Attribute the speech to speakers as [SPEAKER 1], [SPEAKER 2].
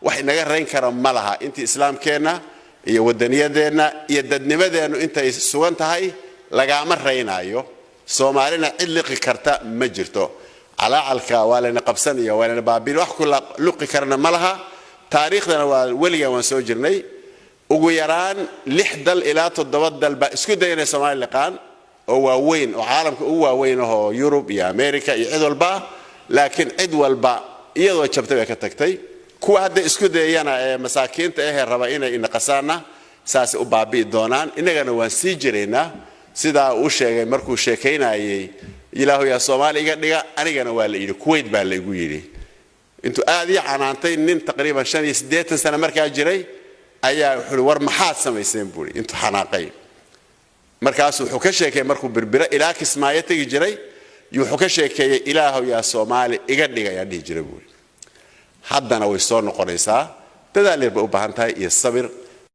[SPEAKER 1] Wax inaga rayn kara ma laha. Intii islaamkeenna iyo wadaniyadeenna iyo dadnimadeennu intay sugan tahay, lagaama raynaayo. Soomaalina cid liqi karta ma jirto. Calaacalka waa layna qabsanaya, waa layna baabiin, wax ku luqi karana ma laha. Taariikhdana waa weligaan waan soo jirnay. Ugu yaraan 6 dal ilaa 7 dal baa isku daya inay Soomaali liqaan, oo waaweyn, oo caalamka ugu waaweyn ahoo Yurub iyo America iyo cid walba, laakiin cid walba iyadoo jabtay bay ka tagtay. Kuwa hadda isku dayayana ee masaakiinta ahee raba inay inaqasaanna saasay u baabi'i doonaan. Innagana waan sii jiraynaa, sidaa uu sheegay markuu sheekaynayay "Ilaahu yaa Soomaali iga dhiga". Anigana waa la yidhi, Kuwait baa la igu yidhi. Intuu aad ii canaantay nin taqriiban 85 sano markaa jiray ayaa wuxuu, "War maxaad samayseen?" buuri intuu xanaaqay. Markaasuu wuxuu ka sheekeeyey markuu Birbiro ilaa Kismaayo tegi jiray, wuxuu ka sheekeeyey "Ilaahow yaa Soomaali iga dhiga" ayaa dhihi jiray buuri. Haddana way soo noqonaysaa. Dadaal yar bay u baahan tahay iyo sabir.